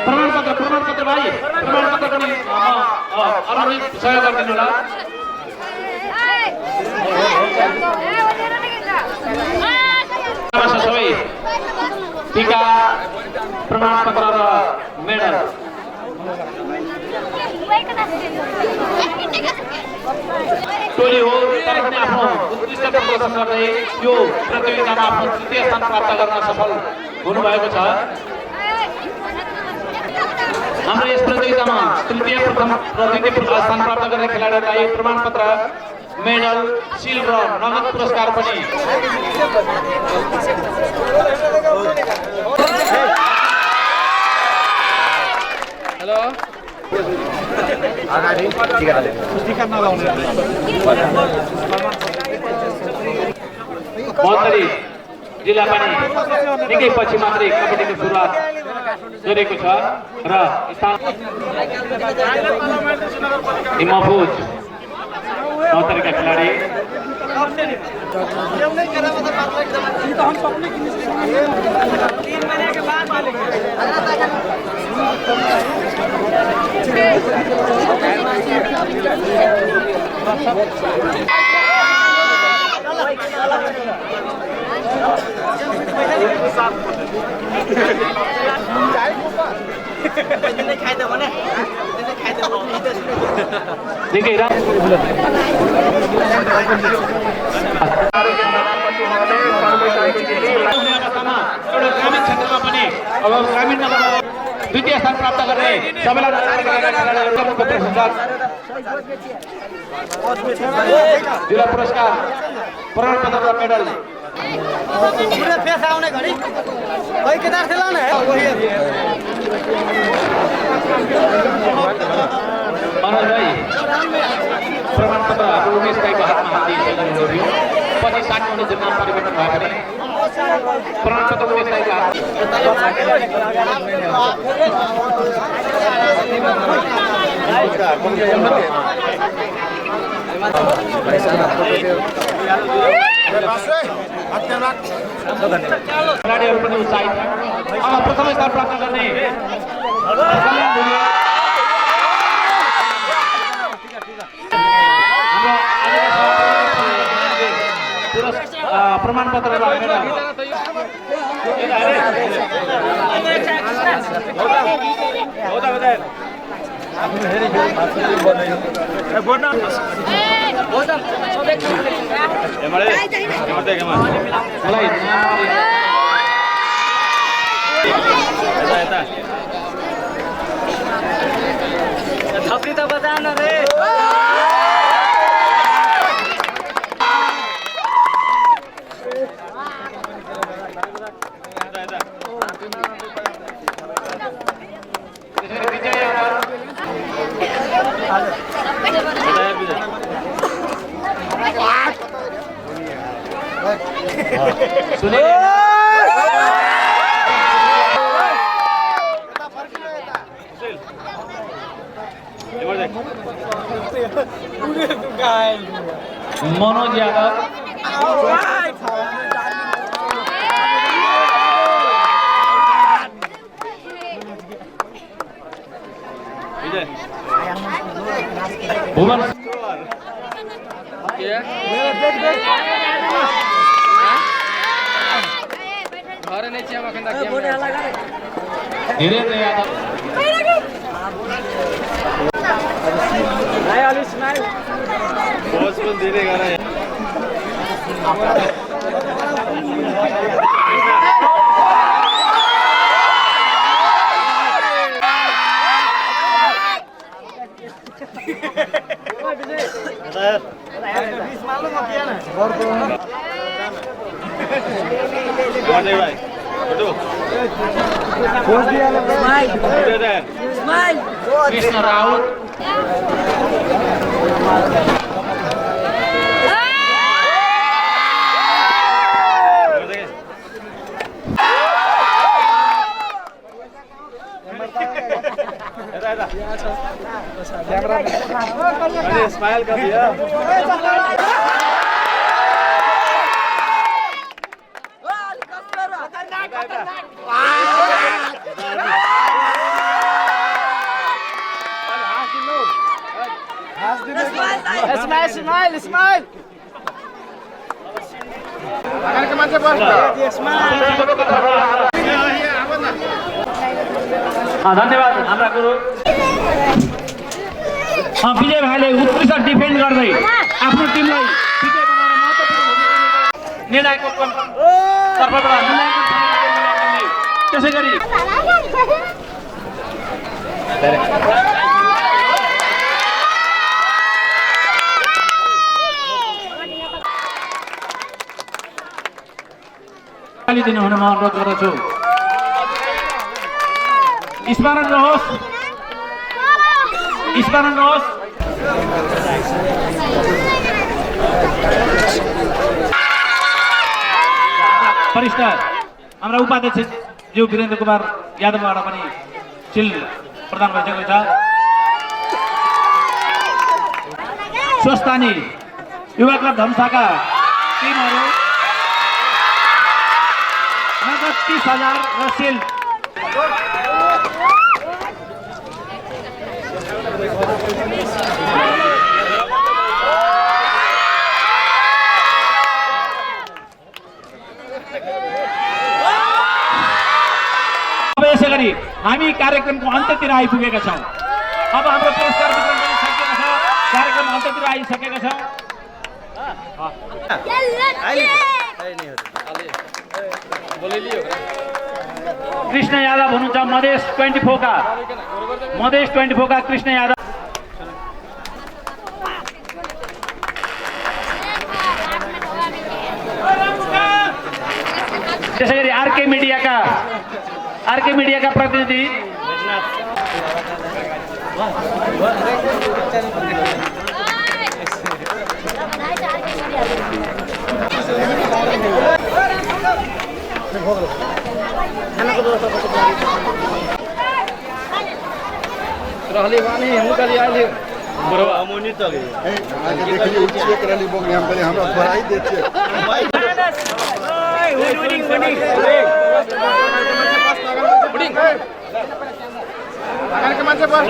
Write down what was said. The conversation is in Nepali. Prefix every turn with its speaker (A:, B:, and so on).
A: प्रमाण पत्र भाइ प्रमाण पत्र पनि अरूले सहयोग गरिदिनु होला। सबै टीका प्रमाण पत्र र मेडल टोली हो तर पनि आफ्नो उत्कृष्ट प्रदर्शन गर्दै यो प्रतियोगितामा आफ्नो तृतीय स्थान प्राप्त गर्न सफल हुनुभएको छ। हाम्रो यस प्रतियोगितामा तृतीय प्रथम र द्वितीय स्थान प्राप्त गर्ने खेलाडीहरूलाई प्रमाणपत्र मेडल सिल र नगद पुरस्कार पनि हेलो अगाडि टिका नलाउने मन्त्री जिल्ला पनि निकै पछि मात्रै कबड्डीको सुरुवात गरेको छ र महफुज नौतरीका खिलाडी निकै ग्रामीण क्षेत्रमा पनि अब ग्रामीण द्वितीय स्थान प्राप्त गर्ने सबैलाई जिल्ला पुरस्कार प्रमाणपत्र र मेडल मनोज भाइ प्रमाणपत्र हाम्रो उमेश भाइको हातमा हालिदिएको थियो। पछि 60 मिनट नाम परिवर्तन भयो भने प्रमाणपत्र उमेश भाइको खिलाडीहरू पनि उत्साहित प्रथम स्थान प्राप्त गर्ने प्रमाणपत्र
B: थपरी त बजान रे
A: मनोज यादव भुवन धीरेन्द्र यादव बॉस पण धीरे गाना है भाई कृष्ण राउत स्माइल कर दिया
B: स्माइल स्माइल
A: धन्यवाद हाम्रा गुरु विजय भाइले उत्कृष्ट डिफेन्ड गर्दै आफ्नो टिमलाई विजय बनाउन महत्त्वपूर्ण भूमिका निर्णायकको तर्फबाट त्यसै गरी दिनुहुन म अनुरोध गर्दछु स्मरण रहोस् वरिष्ठ हाम्रा उपाध्यक्ष ज्यू वीरेन्द्र कुमार यादवबाट पनि सिल प्रदान भइसकेको छ स्वस्थानी युवा क्लब धनुषाका टिमहरू नगद 30,000 र सिल अब यसै गरी हामी कार्यक्रमको अन्त्यतिर आइपुगेका छौँ। अब हाम्रो पुरस्कार वितरण पनि सकिएको छ, कार्यक्रम अन्त्यतिर आइसकेका छौँ। कृष्ण यादव हुनुहुन्छ मधेस 24 का कृष्ण यादव। त्यसै गरी आरके मिडियाका प्रतिनिधि
B: रहली वानी हम कली आइले बरो अमोनी त गयो
C: आगे देखिए उच्च करली बोगले हम पहले हमरा बड़ाई देते
B: बुडिंग आगे के मान्छे बस